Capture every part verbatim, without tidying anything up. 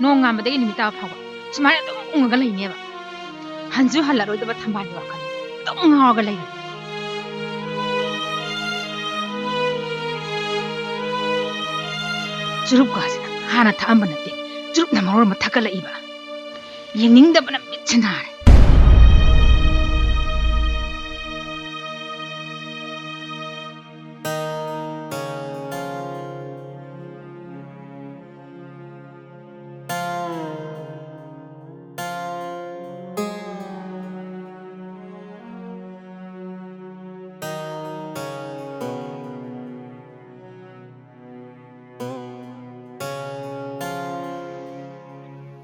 ꯅꯣꯡꯉꯥꯟꯕꯗꯒꯤ ꯅꯨꯃꯤꯠ ꯇꯥꯕ ꯐꯥꯎꯕ ꯁꯨꯃꯥꯏꯅ ꯑꯗꯨꯝ ꯎꯪꯉꯒ ꯂꯩꯅꯦꯕ꯫ ꯍꯟꯁꯨ ꯍꯜꯂꯔꯣꯏꯗꯕ ꯊꯝꯕꯥꯜꯒꯤ ꯋꯥꯈꯜ ꯑꯗꯨꯝ ꯉꯥꯎꯔꯒ ꯂꯩꯔꯦ꯫ ꯆꯨꯔꯨꯞꯀꯥꯁꯤꯅ ꯍꯥꯟꯅ ꯊꯛꯑꯝꯕ ꯅꯠꯇꯦ, ꯆꯨꯔꯨꯞꯅ ꯃꯔꯣꯜ ꯑꯃ ꯊꯛꯀꯠꯂꯛꯏꯕ꯫ ꯌꯦꯡꯅꯤꯡꯗꯕꯅ ꯃꯤꯠꯁꯦ ꯅꯥꯔꯦ꯫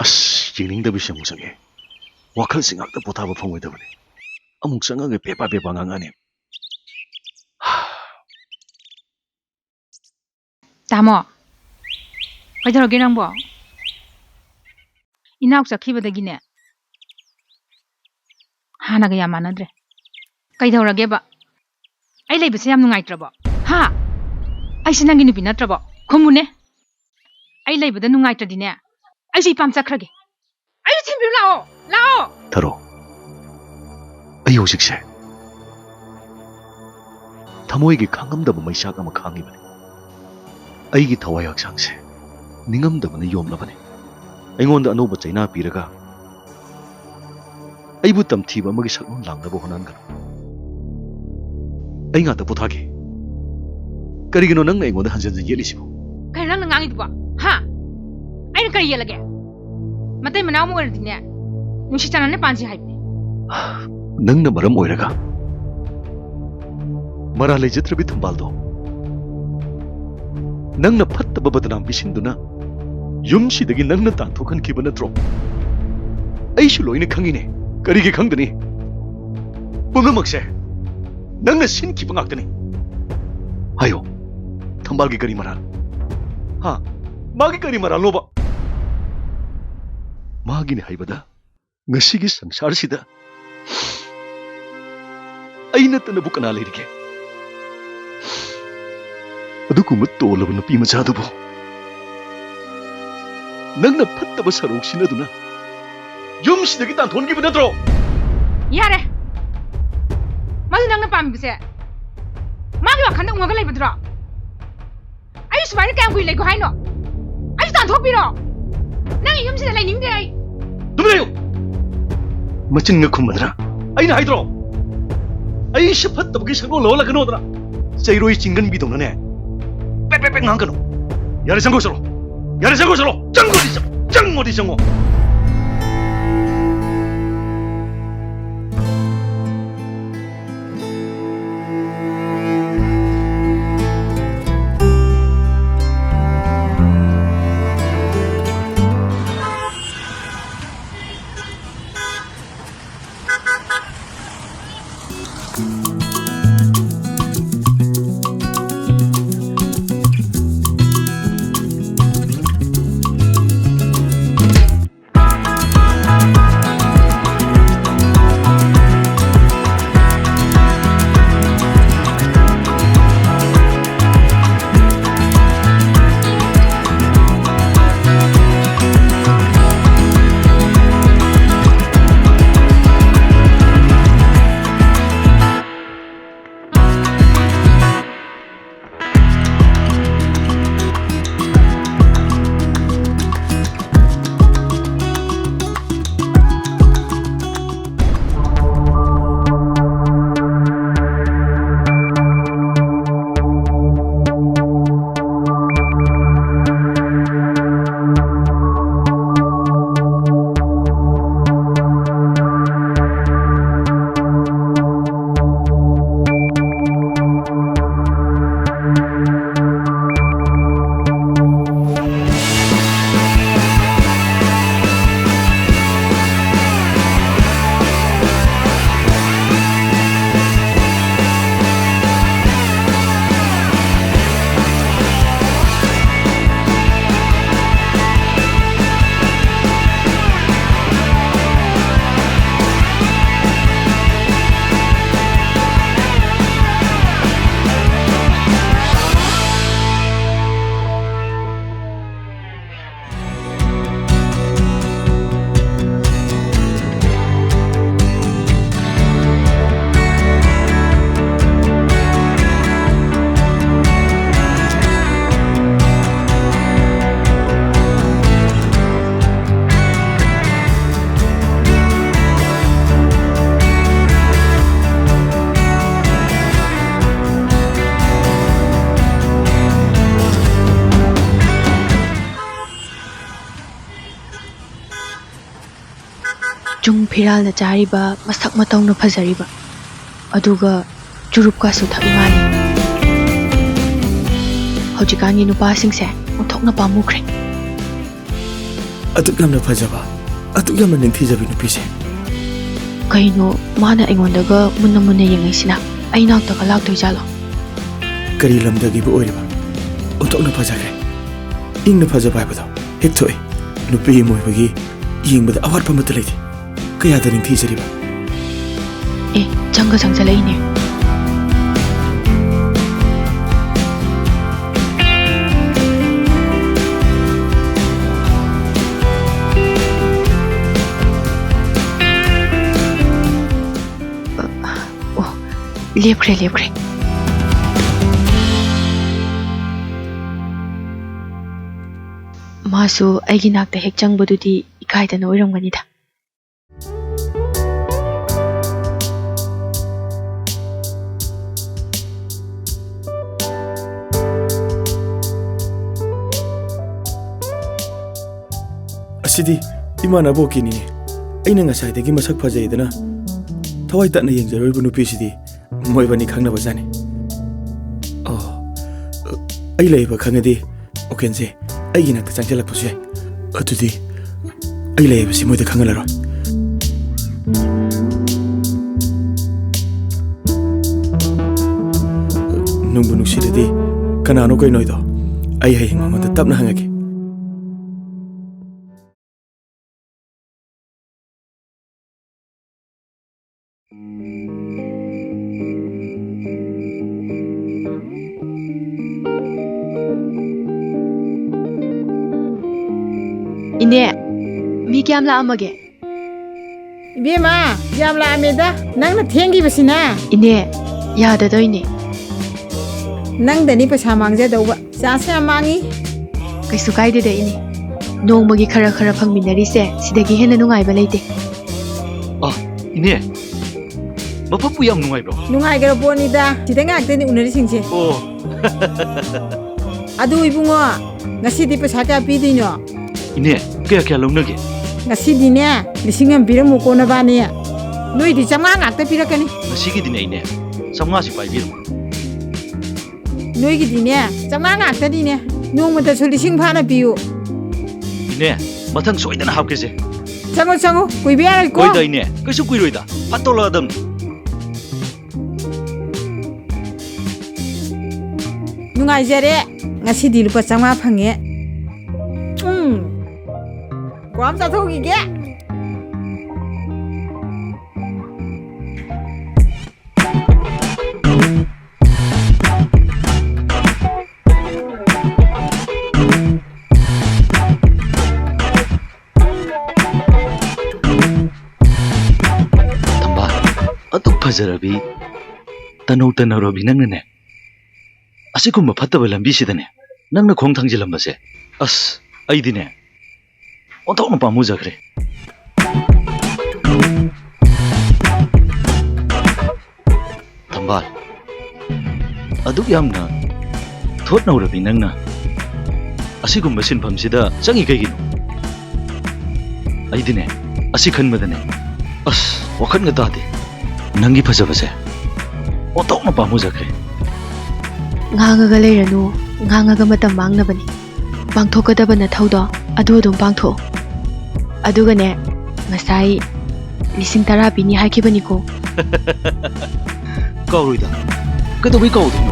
ꯑꯁ, ꯌꯦꯡꯅꯤꯡꯗꯕꯤꯁꯦ ꯑꯃꯨꯛ ꯆꯪꯉꯦ꯫ ꯋꯥꯈꯜꯁꯤ ꯉꯥꯛꯇ ꯄꯣꯊꯥꯕ ꯐꯪꯉꯣꯏꯗꯕꯅꯤ꯫ ꯑꯃꯨꯛ ꯆꯪꯉꯒ ꯄꯦꯄꯥ ꯄꯦꯄꯥ ꯉꯥꯡꯉꯛꯑꯅꯤ꯫ ꯇꯥꯃꯣ, ꯀꯩꯗꯧꯔꯒꯦ ꯅꯪꯕꯣ? ꯏꯅꯥꯎ ꯆꯠꯈꯤꯕꯗꯒꯤꯅꯦ, ꯍꯥꯟꯅꯒ ꯌꯥꯝ ꯃꯥꯟꯅꯗ꯭ꯔꯦ꯫ ꯀꯩꯗꯧꯔꯒꯦꯕ? ꯑꯩ ꯂꯩꯕꯁꯦ ꯌꯥꯝ ꯅꯨꯡꯉꯥꯏꯇ꯭ꯔꯕꯣ? ꯍꯥ? ꯑꯩꯁꯦ ꯅꯪꯒꯤ ꯅꯨꯄꯤ ꯅꯠꯇ꯭ꯔꯕꯣ? ꯈꯨꯝꯃꯨꯅꯦ꯫ ꯑꯩ ꯂꯩꯕꯗ ꯅꯨꯡꯉꯥꯏꯇ꯭ꯔꯗꯤꯅꯦ, ꯑꯩꯁꯨ ꯏꯄꯥꯝ ꯆꯠꯈ꯭ꯔꯒꯦ꯫ ꯑꯩꯁꯨ ꯊꯤꯟꯕꯤꯔꯨ ꯂꯥꯛꯑꯣ, ꯂꯥꯛꯑꯣ꯫ ꯊꯔꯣ, ꯑꯩ ꯍꯧꯖꯤꯛꯁꯦ ꯊꯃꯣꯏꯒꯤ ꯈꯥꯡꯉꯝꯗꯕ ꯃꯩꯆꯥꯛ ꯑꯃ ꯈꯥꯡꯉꯤꯕꯅꯤ꯫ ꯑꯩꯒꯤ ꯊꯋꯥꯏ ꯍꯛꯆꯥꯡꯁꯦ ꯅꯤꯡꯉꯝꯗꯕꯅ ꯌꯣꯝꯂꯕꯅꯤ꯫ ꯑꯩꯉꯣꯟꯗ ꯑꯅꯧꯕ ꯆꯩꯅꯥ ꯄꯤꯔꯒ ꯑꯩꯕꯨ ꯇꯝꯊꯤꯕ ꯑꯃꯒꯤ ꯁꯛꯂꯣꯟ ꯂꯥꯡꯅꯕ ꯍꯣꯠꯅꯍꯟꯒꯅꯨ꯫ ꯑꯩ ꯉꯥꯛꯇ ꯄꯣꯊꯥꯒꯦ꯫ ꯀꯔꯤꯒꯤꯅꯣ ꯅꯪꯅ ꯑꯩꯉꯣꯟꯗ ꯍꯟꯖꯤꯟ ꯍꯟꯖꯤꯟ ꯌꯦꯠꯂꯤꯁꯤꯕꯣ? ꯀꯩꯅꯣ ꯅꯪꯅ ꯉꯥꯡꯉꯤꯗꯨꯕꯣ? ꯍꯥ? ꯑꯩꯅ ꯀꯔꯤ ꯌꯦꯠꯂꯒꯦ? ꯃꯇꯩ ꯃꯅꯥꯎ ꯑꯃ ꯑꯣꯏꯔꯗꯤꯅꯦ, ꯅꯨꯡꯁꯤ ꯆꯥꯟꯅꯅ ꯄꯥꯟꯁꯤ ꯍꯥꯏꯕꯅꯦ꯫ ꯅꯪꯅ ꯃꯔꯝ ꯑꯣꯏꯔꯒ ꯃꯔꯥ ꯂꯩꯖꯗ꯭ꯔꯕꯤ ꯊꯝꯕꯥꯜꯗꯣ ꯅꯪꯅ ꯐꯠꯇꯕ ꯕꯗꯅꯥꯝ ꯄꯤꯁꯤꯟꯗꯨꯅ ꯌꯨꯝꯁꯤꯗꯒꯤ ꯅꯪꯅ ꯇꯥꯟꯊꯣꯛꯍꯟꯈꯤꯕ ꯅꯠꯇ꯭ꯔꯣ? ꯑꯩꯁꯨ ꯂꯣꯏꯅ ꯈꯪꯉꯤꯅꯦ꯫ ꯀꯔꯤꯒꯤ ꯈꯪꯗꯅꯤ? ꯄꯨꯝꯅꯃꯛꯁꯦ ꯅꯪꯅ ꯁꯤꯟꯈꯤꯕ ꯉꯥꯛꯇꯅꯤ꯫ ꯍꯥꯏꯌꯣ, ꯊꯝꯕꯥꯜꯒꯤ ꯀꯔꯤ ꯃꯔꯥꯜ? ꯍꯥ? ꯃꯥꯒꯤ ꯀꯔꯤ ꯃꯔꯥꯜꯅꯣꯕ? ꯃꯥꯒꯤꯅꯤ ꯍꯥꯏꯕꯗ ꯉꯁꯤꯒꯤ ꯁꯪꯁꯥꯔꯁꯤꯗ ꯑꯩ ꯅꯠꯇꯅꯕꯨ ꯀꯅꯥ ꯂꯩꯔꯤꯒꯦ? ꯑꯗꯨꯒꯨꯝꯕ ꯇꯣꯜꯂꯕ ꯅꯨꯄꯤ ꯃꯆꯥꯗꯨꯕꯨ ꯅꯪꯅ ꯐꯠꯇꯕ ꯁꯔꯨꯛ ꯁꯤꯟꯅꯗꯨꯅ ꯌꯨꯝꯁꯤꯗꯒꯤ ꯇꯥꯟꯊꯣꯛꯍꯟꯈꯤꯕ ꯅꯠꯇ꯭ꯔꯣ? ꯌꯥꯔꯦ꯫ ꯃꯗꯨ ꯅꯪꯅ ꯄꯥꯝꯃꯤꯕꯁꯦ ꯃꯥꯒꯤ ꯋꯥꯈꯜꯗ ꯎꯡꯉꯒ ꯂꯩꯕꯗꯨꯔꯣ? ꯑꯩ ꯁꯨꯃꯥꯏꯅ ꯀꯌꯥꯝ ꯀꯨꯏꯅ ꯂꯩꯒꯣ ꯍꯥꯏꯅꯣ? ꯑꯩꯁꯨ ꯇꯥꯟꯊꯣꯛꯄꯤꯔꯣ꯫ ꯅꯪꯒꯤ ꯌꯨꯝꯁꯤꯗ ꯂꯩꯅꯤꯡꯗ꯭ꯔꯦ ꯑꯩ꯫ ꯇꯨꯃꯤꯟ ꯂꯩꯌꯨ꯫ ꯃꯆꯤꯟꯒ ꯈꯨꯝꯕꯗꯅ ꯑꯩꯅ ꯍꯥꯏꯗ꯭ꯔꯣ? ꯑꯩꯁꯦ ꯐꯠꯇꯕꯒꯤ ꯁꯛꯂꯣꯟ ꯂꯧꯍꯜꯂꯛꯀꯅꯣꯗꯅ꯫ ꯆꯩꯔꯣꯏ ꯆꯤꯡꯒꯟꯕꯤꯗꯧꯅꯅꯦ ꯄꯦꯠ ꯄꯦꯠ ꯄꯦꯠ ꯉꯥꯡꯒꯅꯨ꯫ ꯌꯥꯔꯦ, ꯆꯪꯈ꯭ꯔꯣ ꯆꯠꯂꯣ꯫ ꯌꯥꯔꯦ, ꯆꯪꯈ꯭ꯔꯣ ꯆꯠꯂꯣ꯫ ꯆꯪꯉꯣꯗꯤ ꯆꯪ-, ꯆꯪꯉꯣꯗꯤ ꯆꯪꯉꯣ꯫ ꯇꯨꯡ ꯐꯤꯔꯥꯜꯅ ꯆꯥꯔꯤꯕ, ꯃꯁꯛ ꯃꯇꯧꯅ ꯐꯖꯔꯤꯕ, ꯑꯗꯨꯒ ꯆꯨꯔꯨꯞꯀꯁꯨ ꯊꯛꯏ ꯃꯥꯜꯂꯤ꯫ ꯍꯧꯖꯤꯛꯀꯥꯟꯒꯤ ꯅꯨꯄꯥꯁꯤꯡꯁꯦ ꯑꯣꯟꯊꯣꯛꯅ ꯄꯥꯝꯃꯨꯈ꯭ꯔꯦ꯫ ꯑꯗꯨꯛ ꯌꯥꯝꯅ ꯐꯖꯕ, ꯑꯗꯨꯛ ꯌꯥꯝꯅ ꯅꯤꯡꯊꯤꯖꯕꯤ ꯅꯨꯄꯤꯁꯦ꯫ ꯀꯩꯅꯣ ꯃꯥꯅ ꯑꯩꯉꯣꯟꯗꯒ ꯃꯨꯟꯅ ꯃꯨꯟꯅ ꯌꯦꯡꯉꯛꯏꯁꯤꯅ? ꯑꯩ ꯅꯥꯛꯇꯒ ꯂꯥꯛꯇꯣꯏꯖꯥꯠꯂꯣ? ꯀꯔꯤ ꯂꯝꯗꯒꯤꯕꯨ ꯑꯣꯏꯔꯤꯕ? ꯑꯣꯟꯊꯣꯛꯅ ꯐꯖꯈ꯭ꯔꯦ꯫ ꯏꯪꯅ ꯐꯖꯕ ꯍꯥꯏꯕꯗꯣ ꯍꯦꯛ ꯊꯣꯛꯏ꯫ ꯅꯨꯄꯤ ꯑꯃ ꯑꯣꯏꯕꯒꯤ ꯌꯦꯡꯕꯗ ꯑꯋꯥꯠꯄ ꯑꯃꯠꯇ ꯂꯩꯇꯦ꯫ ꯀꯌꯥꯗ ꯅꯤꯡꯊꯤꯖꯔꯤꯕ꯫ ꯑꯦ, ꯆꯪꯒ ꯆꯪꯁꯤꯜꯂꯛꯏꯅꯦ꯫ ꯑ, ꯑꯣ, ꯂꯦꯞꯈ꯭ꯔꯦ, ꯂꯦꯞꯈ꯭ꯔꯦ꯫ ꯃꯥꯁꯨ ꯑꯩꯒꯤ ꯅꯥꯛꯇ ꯍꯦꯛ ꯆꯪꯕꯗꯨꯗꯤ ꯏꯀꯥꯏꯗꯅ ꯑꯣꯏꯔꯝꯒꯅꯤꯗ꯫ ꯑꯁꯤꯗꯤ ꯏꯃꯥꯟꯅꯕ ꯑꯣꯀꯤꯅꯤꯅꯦ꯫ ꯑꯩꯅ ꯉꯁꯥꯏꯗꯒꯤ ꯃꯁꯛ ꯐꯖꯩꯗꯅ ꯊꯋꯥꯏ ꯇꯠꯅ ꯌꯦꯡꯖꯔꯨꯔꯤꯕ ꯅꯨꯄꯤꯁꯤꯗꯤ ꯃꯣꯏꯕꯅꯤ ꯈꯪꯅꯕꯖꯥꯠꯅꯤ꯫ ꯑꯣ, ꯑꯩ ꯂꯩꯕ ꯈꯪꯉꯗꯤ ꯑꯣꯀꯦꯟꯁꯦ ꯑꯩꯒꯤ ꯅꯥꯛꯇ ꯆꯪꯁꯤꯜꯂꯛꯄꯁꯨ ꯌꯥꯏ꯫ ꯑꯗꯨꯗꯤ ꯑꯩ ꯂꯩ ꯍꯥꯏꯕꯁꯤ ꯃꯣꯏꯗ ꯈꯪꯍꯜꯂꯔꯣꯏ꯫ ꯅꯨꯡꯕꯨ ꯅꯨꯡꯁꯤꯔꯗꯤ ꯀꯅꯥꯅꯣ ꯀꯩꯅꯣꯗꯣ ꯑꯩ ꯍꯌꯦꯡ ꯃꯉꯣꯟꯗ ꯇꯞꯅ ꯍꯪꯉꯒꯦ꯫ ꯏꯅꯦ, ꯃꯤ ꯀꯌꯥꯝ ꯂꯥꯛꯑꯝꯃꯒꯦ? ꯏꯕꯦꯝꯃ, ꯌꯥꯝ ꯂꯥꯛꯑꯝꯃꯦꯗ꯫ ꯅꯪꯅ ꯊꯦꯡꯈꯤꯕꯁꯤꯅ꯫ ꯏꯅꯦ, ꯌꯥꯗꯗꯣꯏꯅꯦ꯫ ꯅꯪꯗꯅꯤ ꯄꯩꯁꯥ ꯃꯥꯡꯖꯗꯧꯕ꯫ ꯆꯥꯟꯁ ꯌꯥꯝ ꯃꯥꯡꯉꯤ꯫ ꯀꯩꯁꯨ ꯀꯥꯏꯗꯦꯗ, ꯏꯅꯦ꯫ ꯅꯣꯡꯃꯒꯤ ꯈꯔ ꯈꯔ ꯐꯪꯃꯤꯟꯅꯔꯤꯁꯦ, ꯁꯤꯗꯒꯤ ꯍꯦꯟꯅ ꯅꯨꯡꯉꯥꯏꯕ ꯂꯩꯇꯦ꯫ ꯑ, ꯏꯅꯦ, ꯃꯐꯝꯕꯨ ꯌꯥꯝ ꯅꯨꯡꯉꯥꯏꯕ꯭ꯔꯣ? ꯅꯨꯡꯉꯥꯏꯈ꯭ꯔ ꯄꯣꯠꯅꯤꯗ, ꯁꯤꯗ ꯉꯥꯛꯇꯅꯤ ꯎꯅꯔꯤꯁꯤꯡꯁꯦ꯫ ꯑꯣ꯫ ꯑꯗꯨ ꯏꯕꯨꯡꯉꯣ, ꯉꯁꯤꯗꯤ ꯄꯩꯁꯥ ꯀꯌꯥ ꯄꯤꯗꯣꯏꯅꯣ? ꯏꯅꯦ, ꯀꯌꯥ ꯀꯌꯥ ꯂꯧꯅꯒꯦ? ꯉꯁꯤꯗꯤꯅꯦ, ꯂꯤꯁꯤꯡ ꯑꯃ ꯄꯤꯔꯝꯃꯨꯀꯣ ꯅꯕꯥꯅꯤ꯫ ꯅꯣꯏꯗꯤ ꯆꯥꯝꯃꯉꯥ ꯉꯥꯛꯇ ꯄꯤꯔꯛꯀꯅꯤ꯫ ꯉꯁꯤꯒꯤꯗꯤꯅꯦ ꯏꯅꯦ, ꯆꯥꯝꯃꯉꯥꯁꯤ ꯄꯥꯏꯕꯤꯔꯝꯃꯣ꯫ ꯅꯣꯏꯒꯤꯗꯤꯅꯦ, ꯆꯥꯝꯃꯉꯥ ꯉꯥꯛꯇꯅꯤꯅꯦ꯫ ꯅꯣꯡꯃꯇꯁꯨ ꯂꯤꯁꯤꯡ ꯐꯥꯅ ꯄꯤꯌꯨ꯫ ꯏꯅꯦ, ꯃꯊꯪ ꯁꯣꯏꯗꯅ ꯍꯥꯞꯀꯦꯁꯦ꯫ ꯆꯪꯉꯣ, ꯆꯪꯉꯣ, ꯀꯨꯏꯕ ꯌꯥꯔꯣꯏꯀꯣ꯫ ꯍꯣꯏꯗ ꯏꯅꯦ, ꯀꯩꯁꯨ ꯀꯨꯏꯔꯣꯏꯗ꯫ ꯐꯠ ꯇꯧꯔꯛꯑꯗꯝꯅꯤ꯫ ꯅꯨꯡꯉꯥꯏꯖꯔꯦ, ꯉꯁꯤꯗꯤ ꯂꯨꯄꯥ ꯆꯥꯝꯃꯉꯥ ꯐꯪꯉꯦ꯫ ꯎꯝ, ꯀ꯭ꯋꯥ ꯑꯃ ꯆꯥꯊꯣꯛꯈꯤꯒꯦ꯫ ꯊꯝꯕꯥꯜ, ꯑꯗꯨꯛ ꯐꯖꯔꯕꯤ, ꯇꯅꯧ ꯇꯅꯧꯔꯕꯤ ꯅꯪꯅꯅꯦ, ꯑꯁꯤꯒꯨꯝꯕ ꯐꯠꯇꯕ ꯂꯝꯕꯤꯁꯤꯗꯅꯦ ꯅꯪꯅ ꯈꯣꯡ ꯊꯥꯡꯖꯤꯜꯂꯝꯕꯁꯦ, ꯑꯁ, ꯑꯩꯗꯤꯅꯦ ꯑꯣꯟꯊꯣꯛꯅ ꯄꯥꯝꯃꯨꯖꯈ꯭ꯔꯦ꯫ ꯊꯝꯕꯥꯜ, ꯑꯗꯨꯛ ꯌꯥꯝꯅ ꯊꯣꯠ ꯅꯧꯔꯕꯤ ꯅꯪꯅ ꯑꯁꯤꯒꯨꯝꯕ ꯁꯤꯟꯐꯝꯁꯤꯗ ꯆꯪꯉꯤ ꯀꯩꯒꯤꯅꯣ? ꯑꯩꯗꯤꯅꯦ, ꯑꯁꯤ ꯈꯟꯕꯗꯅꯦ, ꯑꯁ, ꯋꯥꯈꯜꯒ ꯇꯥꯗꯦ꯫ ꯅꯪꯒꯤ ꯐꯖꯕꯁꯦ ꯑꯣꯟꯊꯣꯛꯅ ꯄꯥꯝꯃꯨꯖꯈ꯭ꯔꯦ꯫ ꯉꯥꯡꯉꯒ ꯂꯩꯔꯅꯨ, ꯉꯥꯡꯉꯒ ꯃꯇꯝ ꯃꯥꯡꯅꯕꯅꯤ꯫ ꯄꯥꯡꯊꯣꯛꯀꯗꯕ ꯅꯊꯧꯗꯣ ꯑꯗꯨ ꯑꯗꯨꯝ ꯄꯥꯡꯊꯣꯛꯑꯣ꯫ ꯑꯗꯨꯒꯅꯦ, ꯉꯁꯥꯏ ꯂꯤꯁꯤꯡ ꯇꯔꯥ ꯄꯤꯅꯤ ꯍꯥꯏꯈꯤꯕꯅꯤꯀꯣ꯫ ꯀꯥꯎꯔꯣꯏꯗ꯫ ꯀꯩꯗꯧꯕꯩ ꯀꯥꯎꯗꯣꯏꯅꯣ?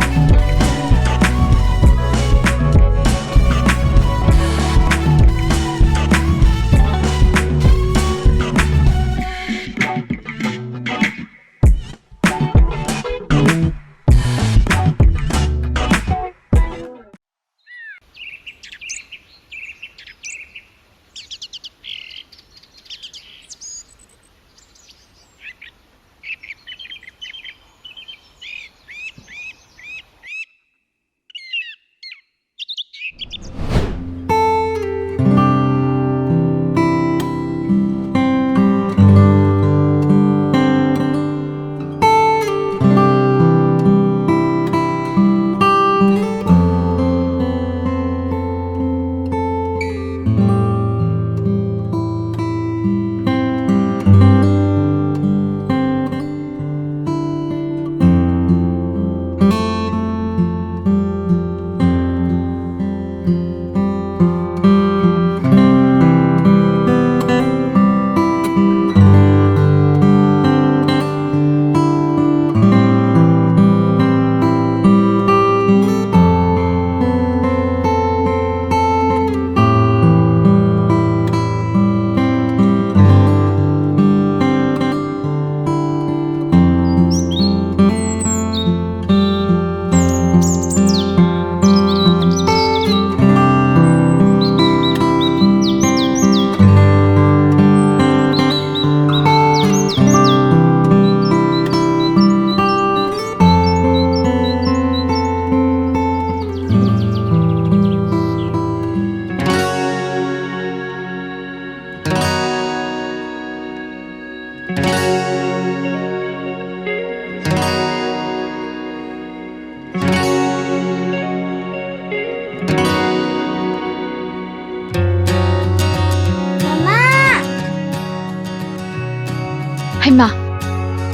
ꯍꯩꯃꯥ,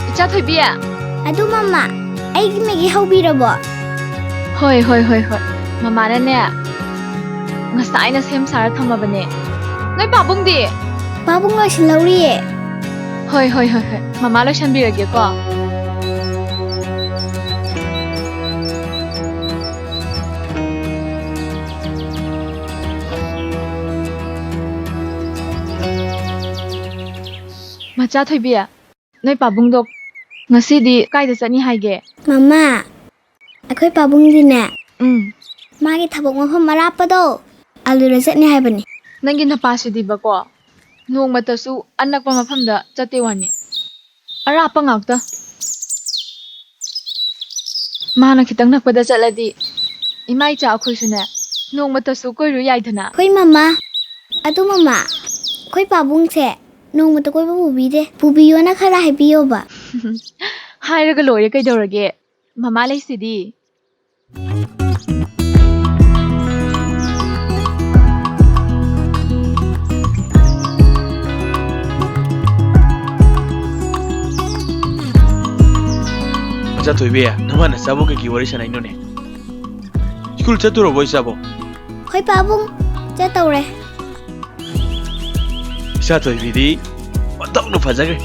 ꯏꯆꯥ ꯊꯣꯏꯕꯤ꯫ ꯑꯗꯨ ꯃꯃꯥ, ꯑꯩꯒꯤ ꯃꯦꯒꯤ ꯍꯧꯕꯤꯔꯕꯣ? ꯍꯣꯏ, ꯍꯣꯏ, ꯍꯣꯏ, ꯍꯣꯏ꯫ ꯃꯃꯥꯅꯅꯦ, ꯉꯁꯥꯏꯅ ꯁꯦꯝ ꯁꯥꯔ ꯊꯝꯃꯕꯅꯦ꯫ ꯅꯣꯏ ꯄꯥꯕꯨꯡꯗꯤ? ꯄꯥꯕꯨꯡ ꯂꯣꯏꯁꯤꯜꯍꯧꯔꯤꯌꯦ꯫ ꯍꯣꯏ, ꯍꯣꯏ, ꯍꯣꯏ, ꯍꯣꯏ꯫ ꯃꯃꯥ ꯂꯣꯏꯁꯤꯟꯕꯤꯔꯒꯦꯀꯣ꯫ ꯃꯆꯥ ꯊꯣꯏꯕꯤ, ꯅꯣꯏ ꯄꯥꯕꯨꯡꯗꯣ ꯉꯁꯤꯗꯤ ꯀꯥꯏꯗ ꯆꯠꯅꯤ ꯍꯥꯏꯒꯦ? ꯃꯃꯥ, ꯑꯩꯈꯣꯏ ꯄꯥꯕꯨꯡꯗꯤꯅꯦ, ꯎꯝ꯫ ꯃꯥꯒꯤ ꯊꯕꯛ ꯃꯐꯝ ꯑꯔꯥꯞꯄꯗꯣ, ꯑꯗꯨꯗ ꯆꯠꯅꯤ ꯍꯥꯏꯕꯅꯤ꯫ ꯅꯪꯒꯤ ꯅꯄꯥꯁꯤꯗꯤꯕꯀꯣ, ꯅꯣꯡꯃꯇꯁꯨ ꯑꯅꯛꯄ ꯃꯐꯝꯗ ꯆꯠꯇꯦ ꯋꯥꯅꯤ꯫ ꯑꯔꯥꯞꯄ ꯉꯥꯛꯇ꯫ ꯃꯥꯅ ꯈꯤꯇꯪ ꯅꯛꯄꯗ ꯆꯠꯂꯗꯤ, ꯏꯃꯥ ꯏꯆꯥ ꯑꯩꯈꯣꯏꯁꯨꯅꯦ, ꯅꯣꯡꯃꯇꯁꯨ ꯀꯣꯏꯔꯨ ꯌꯥꯏꯗꯅ꯫ ꯍꯣꯏ ꯃꯃꯥ꯫ ꯑꯗꯨ ꯃꯃꯥ, ꯑꯩꯈꯣꯏ ꯄꯥꯕꯨꯡꯁꯦ ꯅꯣꯡꯃꯇ ꯀꯣꯏꯕ ꯄꯨꯕꯤꯗꯦ꯫ ꯄꯨꯕꯤꯌꯣꯅ ꯈꯔ ꯍꯥꯏꯕꯤꯌꯣꯕ꯫ ꯍꯥꯏꯔꯒ ꯂꯣꯏꯔꯦ ꯀꯩꯗꯧꯔꯒꯦ? ꯃꯃꯥ ꯂꯩꯁꯤꯗꯤ꯫ ꯃꯆꯥ ꯊꯣꯏꯕꯤ, ꯅꯃꯥ ꯅꯆꯥꯕꯨ ꯀꯩꯒꯤ ꯋꯥꯔꯤ ꯁꯥꯟꯅꯩꯅꯣꯅꯦ? ꯁ꯭ꯀꯨꯜ ꯆꯠꯇꯣꯔꯕꯣ ꯏꯆꯥꯕꯣ? ꯍꯣꯏ ꯄꯥꯕꯨꯡ, ꯆꯠꯇꯧꯔꯦ꯫ ꯏꯆꯥ ꯊꯣꯏꯕꯤꯗꯤ ꯑꯣꯟꯊꯣꯛꯅ ꯐꯖꯈ꯭ꯔꯦ꯫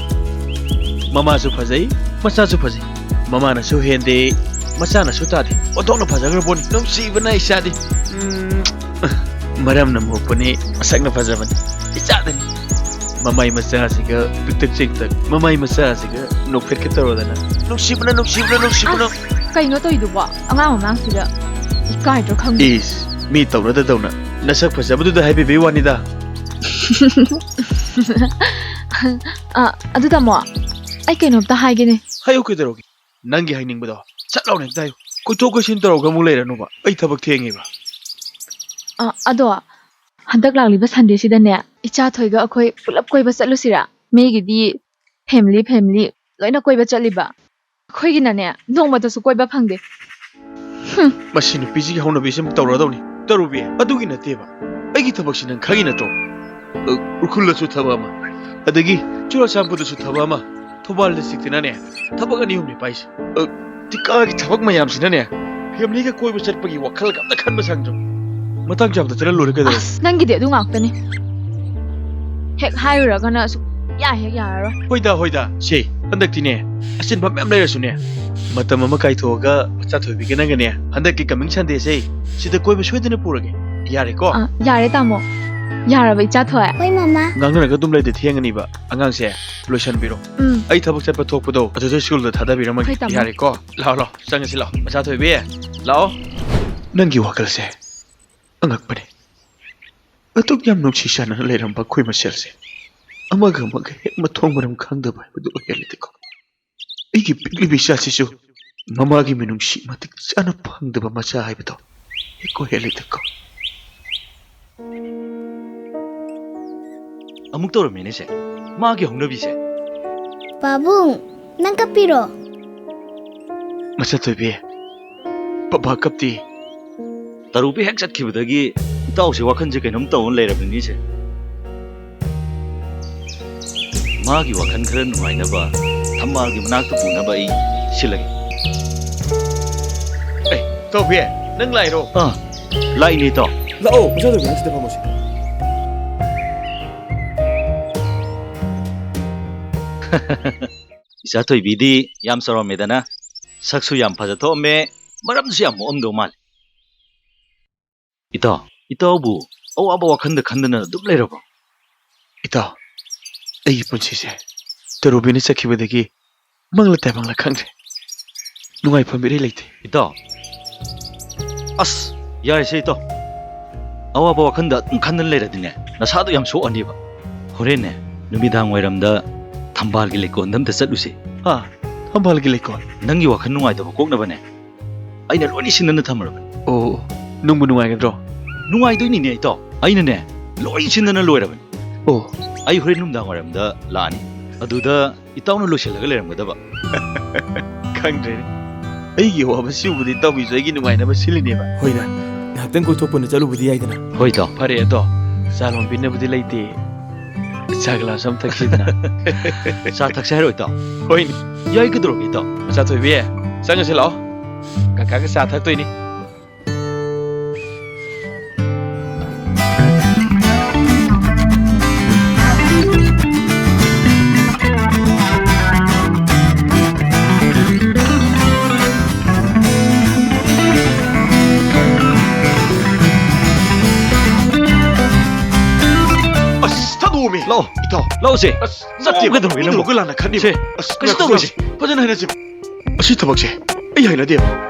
ꯃꯃꯥꯁꯨ ꯐꯖꯩ, ꯃꯆꯥꯁꯨ ꯐꯖꯩ꯫ ꯃꯃꯥꯅꯁꯨ ꯍꯦꯟꯗꯦ, ꯃꯆꯥꯅꯁꯨ ꯇꯥꯗꯦ꯫ ꯑꯣꯟꯊꯣꯛꯅ ꯐꯖꯈ꯭ꯔ ꯄꯣꯠꯅꯤ꯫ ꯅꯨꯡꯁꯤꯕꯅ ꯏꯆꯥꯗꯤ꯫ ꯎꯝ꯫ ꯃꯔꯝꯅ ꯃꯣꯛꯄꯅꯤ, ꯃꯁꯛꯅ ꯐꯖꯕꯅꯤ꯫ ꯏꯆꯥꯗꯅꯤ꯫ ꯃꯃꯥꯏ ꯃꯆꯥꯁꯤꯒ ꯄꯤꯛꯇꯛ ꯆꯦꯡꯇꯛ, ꯃꯃꯥꯏ ꯃꯆꯥꯁꯤꯒ ꯅꯣꯛꯐꯦꯠꯀ ꯇꯧꯔꯗꯅ꯫ ꯅꯨꯡꯁꯤꯕꯅ, ꯅꯨꯡꯁꯤꯕꯅ, ꯅꯨꯡꯁꯤꯕꯅ꯫ ꯑꯁ, ꯀꯩꯅꯣ ꯇꯧꯔꯤꯗꯨꯕꯣ? ꯑꯉꯥꯡ ꯃꯃꯥꯡꯁꯤꯗ ꯏꯀꯥꯏꯗ꯭ꯔꯣ ꯈꯪꯗꯦ꯫ ꯏꯁ, ꯃꯤ ꯇꯧꯅꯗ ꯇꯧꯅ ꯅꯁꯛ ꯐꯖꯕꯗꯨꯗ ꯍꯥꯏꯕꯤꯕꯩ ꯋꯥꯅꯤꯗ꯫ ꯑ, ꯑꯗꯨ ꯇꯥꯃꯣ, ꯑꯩ ꯀꯩꯅꯣꯝꯇ ꯍꯥꯏꯒꯦꯅꯦ꯫ ꯍꯥꯏꯌꯨ, ꯀꯩꯗꯧꯔꯒꯦ? ꯅꯪꯒꯤ ꯍꯥꯏꯅꯤꯡꯕꯗꯣ ꯁꯠ ꯂꯥꯎꯅ ꯍꯦꯛꯇ ꯍꯥꯏꯌꯨ꯫ ꯀꯣꯏꯊꯣꯛ ꯀꯣꯏꯁꯤꯟ ꯇꯧꯔꯒ ꯑꯃꯨꯛ ꯂꯩꯔꯅꯨꯕ꯫ ꯑꯩ ꯊꯕꯛ ꯊꯦꯡꯉꯦꯕ꯫ ꯑ, ꯑꯗꯣ ꯍꯟꯗꯛ ꯂꯥꯛꯂꯤꯕ ꯁꯟꯗꯦꯁꯤꯗꯅꯦ, ꯏꯆꯥ ꯊꯣꯏꯒ ꯑꯩꯈꯣꯏ ꯄꯨꯂꯞ ꯀꯣꯏꯕ ꯆꯠꯂꯨꯁꯤꯔꯥ? ꯃꯤꯒꯤꯗꯤ ꯐꯦꯃꯤꯂꯤ, ꯐꯦꯃꯤꯂꯤ ꯂꯣꯏꯅ ꯀꯣꯏꯕ ꯆꯠꯂꯤꯕ꯫ ꯑꯩꯈꯣꯏꯒꯤꯅꯅꯦ, ꯅꯣꯡꯃꯇꯁꯨ ꯀꯣꯏꯕ ꯐꯪꯗꯦ꯫ ꯍꯨꯝ꯫ ꯃꯁꯤ ꯅꯨꯄꯤꯁꯤꯒꯤ ꯍꯧꯅꯕꯤꯁꯤ ꯑꯃꯨꯛ ꯇꯧꯔꯗꯧꯅꯤ꯫ ꯇꯔꯨꯕꯤ, ꯑꯗꯨꯒꯤ ꯅꯠꯇꯦꯕ꯫ ꯑꯩꯒꯤ ꯊꯕꯛꯁꯤ ꯅꯪ ꯈꯪꯉꯤ ꯅꯠꯇ꯭ꯔꯣ? ꯑ, ꯎꯈ꯭ꯔꯨꯜꯗꯁꯨ ꯊꯕꯛ ꯑꯃ, ꯑꯗꯒꯤ ꯆꯨꯔꯆꯥꯟꯄꯨꯔꯗꯁꯨ ꯊꯕꯛ ꯑꯃ, ꯊꯧꯕꯥꯜ ꯗꯤꯁꯇ꯭ꯔꯤꯛꯇꯅꯅꯦ, ꯊꯕꯛ ꯑꯅꯤ ꯑꯍꯨꯝꯅꯤ ꯄꯥꯏꯁꯦ꯫ ꯑ, ꯇꯤꯀꯥꯒꯤ ꯊꯕꯛ ꯃꯌꯥꯝꯁꯤꯅꯅꯦ, ꯐꯦꯃꯤꯂꯤꯒ ꯀꯣꯏꯕ ꯆꯠꯄꯒꯤ ꯋꯥꯈꯜꯒ ꯑꯝꯇ ꯈꯟꯕ ꯁꯪꯗ꯭ꯔꯕ꯫ ꯃꯇꯥꯡ ꯆꯥꯕꯗ ꯆꯠꯍꯜꯂꯣꯏꯔꯦ ꯀꯩꯗꯧꯔꯒꯦ? ꯑꯁ, ꯅꯪꯒꯤꯗꯤ ꯑꯗꯨ ꯉꯥꯛꯇꯅꯤ꯫ ꯍꯦꯛ ꯍꯥꯏꯔꯨꯔꯒꯅ ꯁꯨꯛꯌꯥ ꯍꯦꯛ ꯌꯥꯔꯔꯣꯏ꯫ ꯍꯣꯏꯗ, ꯍꯣꯏꯗ, ꯁꯦ, ꯍꯟꯗꯛꯇꯤꯅꯦ, ꯑꯆꯤꯟꯕ ꯃꯌꯥꯝ ꯂꯩꯔꯁꯨꯅꯦ, ꯃꯇꯝ ꯑꯃ ꯀꯥꯏꯊꯣꯛꯑꯒ ꯃꯆꯥ ꯊꯣꯏꯕꯤꯒ ꯅꯪꯒꯅꯦ, ꯍꯟꯗꯛꯀꯤ coming Sundayꯁꯦ ꯁꯤꯗ ꯀꯣꯏꯕ ꯁꯣꯏꯗꯅ ꯄꯨꯔꯒꯦ꯫ ꯌꯥꯔꯦꯀꯣ? ꯑ, ꯌꯥꯔꯦ, ꯇꯥꯃꯣ꯫ ꯌꯥꯔꯕ, ꯏꯆꯥ ꯊꯣꯏ? ꯍꯣꯏ, ꯃꯃꯥ꯫ ꯉꯥꯡꯅꯔꯒ ꯑꯗꯨꯝ ꯂꯩꯗꯤ ꯊꯦꯡꯉꯅꯤꯕ꯫ ꯑꯉꯥꯡꯁꯦ ꯂꯣꯏꯁꯟꯕꯤꯔꯣ꯫ ꯎꯝ꯫ ꯑꯩ ꯊꯕꯛ ꯆꯠꯄ ꯊꯣꯛꯄꯗꯣ ꯑꯗꯨꯗ ꯁ꯭ꯀꯨꯜꯗ ꯊꯥꯗꯕꯤꯔꯝꯃꯒꯦ꯫ ꯍꯣꯏ, ꯇꯥꯃꯣ꯫ ꯌꯥꯔꯦꯀꯣ? ꯂꯥꯛꯑꯣ, ꯂꯥꯛꯑꯣ, ꯆꯪꯉꯁꯤ ꯂꯥꯛꯑꯣ꯫ ꯃꯆꯥ ꯊꯣꯏꯕꯤ, ꯂꯥꯛꯑꯣ꯫ ꯅꯪꯒꯤ ꯋꯥꯈꯜꯁꯦ ꯑꯉꯛꯄꯅꯤ꯫ ꯑꯗꯨꯛ ꯌꯥꯝ ꯅꯨꯡꯁꯤ ꯆꯥꯟꯅꯅ ꯂꯩꯔꯝꯕ ꯑꯩꯈꯣꯏ ꯃꯁꯦꯜꯁꯦ ꯑꯃꯒ ꯑꯃꯒ ꯍꯦꯛ ꯃꯊꯣꯡ ꯃꯔꯝ ꯈꯪꯗꯕ ꯍꯥꯏꯕꯗꯨ ꯑꯣꯏꯍꯜꯂꯤꯗꯀꯣ꯫ ꯑꯩꯒꯤ ꯄꯤꯛꯂꯤꯕ ꯏꯆꯥꯁꯤꯁꯨ ꯃꯃꯥꯒꯤ ꯃꯤꯅꯨꯡꯁꯤ ꯃꯇꯤꯛ ꯆꯥꯅ ꯐꯪꯗꯕ ꯃꯆꯥ ꯍꯥꯏꯕꯗꯣ ꯍꯦꯛ ꯑꯣꯏꯍꯜꯂꯤꯗꯀꯣ꯫ ꯑꯃꯨꯛ ꯇꯧꯔꯝꯃꯦꯅꯦ ꯁꯦ, ꯃꯥꯒꯤ ꯍꯧꯅꯕꯤꯁꯦ꯫ ꯄꯥꯕꯨꯡ, ꯅꯪ ꯀꯞꯄꯤꯔꯣ? ꯃꯆꯥ ꯊꯣꯏꯕꯤ, ꯄꯄꯥ ꯀꯞꯇꯤ꯫ ꯇꯔꯨꯕꯤ ꯍꯦꯛ ꯆꯠꯈꯤꯕꯗꯒꯤ ꯏꯇꯥꯎꯁꯦ ꯋꯥꯈꯜꯁꯦ ꯀꯩꯅꯣꯝ ꯇꯧꯔ ꯂꯩꯔꯕꯅꯤꯁꯦ꯫ ꯃꯥꯒꯤ ꯋꯥꯈꯜ ꯈꯔ ꯅꯨꯡꯉꯥꯏꯅꯕ ꯊꯝꯕꯥꯜꯒꯤ ꯃꯅꯥꯛꯇ ꯄꯨꯅꯕ ꯑꯩ ꯁꯤꯜꯂꯒꯦ꯫ ꯑꯦ, ꯇꯧꯕꯤ, ꯅꯪ ꯂꯥꯛꯏꯔꯣ? ꯑꯥ, ꯂꯥꯛꯏꯅꯦ ꯏꯇꯥꯎ꯫ ꯂꯥꯛꯑꯣ, ꯃꯆꯥ ꯊꯣꯏꯕꯤ, ꯅꯪ ꯁꯤꯗ ꯐꯝꯃꯣꯁꯦ꯫ ꯏꯆꯥ ꯊꯣꯏꯕꯤꯗꯤ ꯌꯥꯝ ꯆꯥꯎꯔꯝꯃꯦꯗꯅ, ꯁꯛꯁꯨ ꯌꯥꯝ ꯐꯖ ꯊꯣꯛꯑꯝꯃꯦ, ꯃꯔꯝꯁꯨ ꯌꯥꯝ ꯃꯣꯛꯑꯝꯗꯧ ꯃꯥꯜꯂꯦ꯫ ꯏꯇꯥꯎ, ꯏꯇꯥꯎꯕꯨ ꯑꯋꯥꯕ ꯋꯥꯈꯜꯗ ꯈꯟꯗꯅ ꯑꯗꯨꯝ ꯂꯩꯔꯕꯣ? ꯏꯇꯥꯎ, ꯑꯩꯒꯤ ꯄꯨꯟꯁꯤꯁꯦ ꯇꯔꯨꯕꯤꯅ ꯆꯠꯈꯤꯕꯗꯒꯤ ꯃꯪꯂ ꯇꯥꯏꯕꯪꯂ ꯈꯪꯗ꯭ꯔꯦ꯫ ꯅꯨꯡꯉꯥꯏꯐꯝ ꯏꯔꯩ ꯂꯩꯇꯦ꯫ ꯏꯇꯥꯎ, ꯑꯁ, ꯌꯥꯔꯦꯁꯦ ꯏꯇꯥꯎ꯫ ꯑꯋꯥꯕ ꯋꯥꯈꯜꯗ ꯑꯗꯨꯝ ꯈꯟꯗꯅ ꯂꯩꯔꯗꯤꯅꯦ, ꯅꯁꯥꯗꯣ ꯌꯥꯝ ꯁꯣꯛꯑꯅꯤꯕ꯫ ꯍꯣꯔꯦꯟꯅꯦ, ꯅꯨꯃꯤꯗꯥꯡ ꯋꯥꯏꯔꯝꯗ ꯊꯝꯕꯥꯜꯒꯤ ꯂꯩꯀꯣꯜꯗ ꯑꯝꯇ ꯆꯠꯂꯨꯁꯦ꯫ ꯍꯥ? ꯊꯝꯕꯥꯜꯒꯤ ꯂꯩꯀꯣꯜ? ꯅꯪꯒꯤ ꯋꯥꯈꯜ ꯅꯨꯡꯉꯥꯏꯇꯕ ꯀꯣꯛꯅꯕꯅꯦ, ꯑꯩꯅ ꯂꯣꯏꯅ ꯁꯤꯟꯗꯅ ꯊꯝꯃꯕꯅꯦ꯫ ꯑꯣ, ꯅꯨꯡꯕꯨ ꯅꯨꯡꯉꯥꯏꯒꯗ꯭ꯔꯣ? ꯅꯨꯡꯉꯥꯏꯗꯣꯏꯅꯤꯅꯦ ꯏꯇꯥꯎ꯫ ꯑꯩꯅꯅꯦ, ꯂꯣꯏ ꯁꯤꯟꯗꯅ ꯂꯣꯏꯔꯕꯅꯦ꯫ ꯑꯣ꯫ ꯑꯩ ꯍꯣꯔꯦꯟ ꯅꯨꯡꯗꯥꯡ ꯋꯥꯏꯔꯝꯗ ꯂꯥꯛꯑꯅꯤ꯫ ꯑꯗꯨꯗ ꯏꯇꯥꯎꯅ ꯂꯣꯏꯁꯤꯜꯂꯒ ꯂꯩꯔꯝꯒꯗꯕ꯫ ꯈꯪꯗ꯭ꯔꯦꯅꯦ꯫ ꯑꯩꯒꯤ ꯑꯋꯥꯕꯁꯤꯕꯨꯗꯤ ꯏꯇꯥꯎꯕꯤꯁꯨ ꯑꯩꯒꯤ ꯅꯨꯡꯉꯥꯏꯅꯕ ꯁꯤꯜꯂꯤꯅꯦꯕ꯫ ꯍꯣꯏꯗ, ꯉꯥꯏꯍꯥꯛꯇꯪ ꯀꯣꯏꯊꯣꯛꯄꯅ ꯆꯠꯂꯨꯕꯗꯤ ꯌꯥꯏꯗꯅ꯫ ꯍꯣꯏ ꯏꯇꯥꯎ꯫ ꯐꯔꯦ ꯑꯗꯣ, ꯆꯥ ꯂꯣꯟꯕꯤꯅꯕꯗꯤ ꯂꯩꯇꯦ꯫ ꯆꯥ ꯒ꯭ꯂꯥꯁ ꯑꯃ ꯊꯛꯁꯤꯗꯅ꯫ ꯆꯥ ꯊꯛꯁꯦ ꯍꯥꯏꯔꯣ, ꯏꯇꯥꯎ? ꯍꯣꯏꯅꯦ꯫ ꯌꯥꯏ, ꯀꯩꯗꯧꯔꯒꯦ, ꯏꯇꯥꯎ? ꯃꯆꯥ ꯊꯣꯏꯕꯤ, ꯆꯪꯉꯁꯤ ꯂꯥꯛꯑꯣ꯫ ꯀꯀꯥꯒ ꯆꯥ ꯊꯛꯇꯣꯏꯅꯤ꯫ ꯑꯁ, ꯊꯥꯗꯣꯛꯑꯣꯃꯤ꯫ ꯂꯥꯛꯑꯣ꯫ ꯏꯇꯥꯎ꯫ ꯂꯥꯛꯑꯣꯁꯦ꯫ ꯑꯁ, ꯅꯠꯇꯦ, ꯂꯥꯛꯑꯣ, ꯀꯩꯗꯧꯔꯒꯦ ꯃꯤꯅ ꯅꯪꯕꯣ? ꯑꯃꯨꯛꯀ ꯂꯥꯟꯅ ꯈꯟꯅꯤꯕ꯫ ꯁꯦ, ꯑꯁ, ꯀꯩꯁꯨ ꯉꯥꯏꯈꯣ, ꯇꯧꯔꯣꯏꯁꯦ꯫ ꯐꯖꯅ ꯍꯥꯏꯅꯁꯤ꯫ ꯑꯁꯤ ꯊꯕꯛꯁꯦ ꯑꯩ ꯍꯩꯅꯗꯦꯕ꯫